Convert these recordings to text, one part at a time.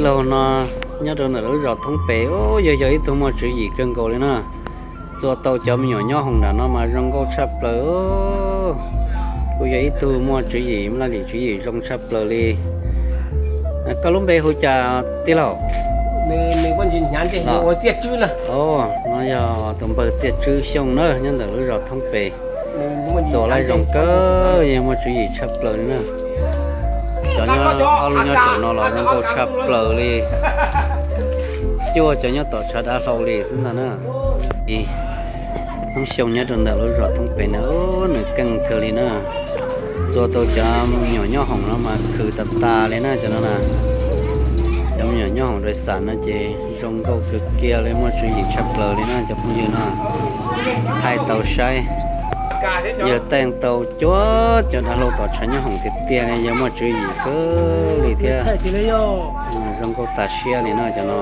Tau no nyob rau ntawm lub zos Thoob Pes, yog yog ib tug muaj tswv yim kawg nkaus li na. Txua tau cov me nyuam nyob hoom nram no mas zoo nkauj tshaj plaws. Kuj yog ib tug muaj tswv yim, muaj laj lim tswv yim zoo tshaj plaws li. Koj lub npe hu cas tij laug? No yog tus npawg Txiaj Tswb Xyooj na, nyob ntawm lub zos Thoob Pes. Txua laib zoo kawg, yog muaj tswv yim tshaj plaws li na. Cov nyob ob lub nyob saum no los zoo nkauj tshaj plaws li. Cuaj cov nyob tom tshav dav hlau li xwb ntag na. Hnub xyoo nyob rau ntawm lub zos Thoob Pes na, nws keej kawg li na. Txua tau cov me nyuam nyob hoom no mas khwv tas tas li na cov no na. Cov me nyuam nyob hoom dais xam no ces zoo nkauj kawg kiag li, muaj tswv yim tshaj plaws li na cov phooj ywg na. Thaij tau saib, yawg teej tau cuaj cov dav hlau tom tshav nyob hoom tiag tiag li, yawg muaj tswv yim kawg li thiab. Zoo nkauj tas siab li na cov no.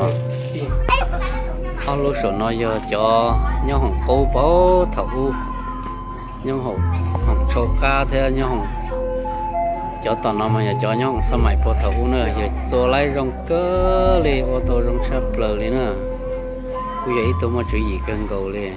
Ob lub saum no yog cov nyob hoom qub paub thaum ub, nyob hoom tshau qab thiab nyob hoom. Cov tom no mas yog cov nyob hoom xab maim puag thaum ub na, yog txua laib zoo kawg li, ua tau zoo tshaj plaws li na. Kuj yog ib tug muaj tswv yim kawg nkaus li.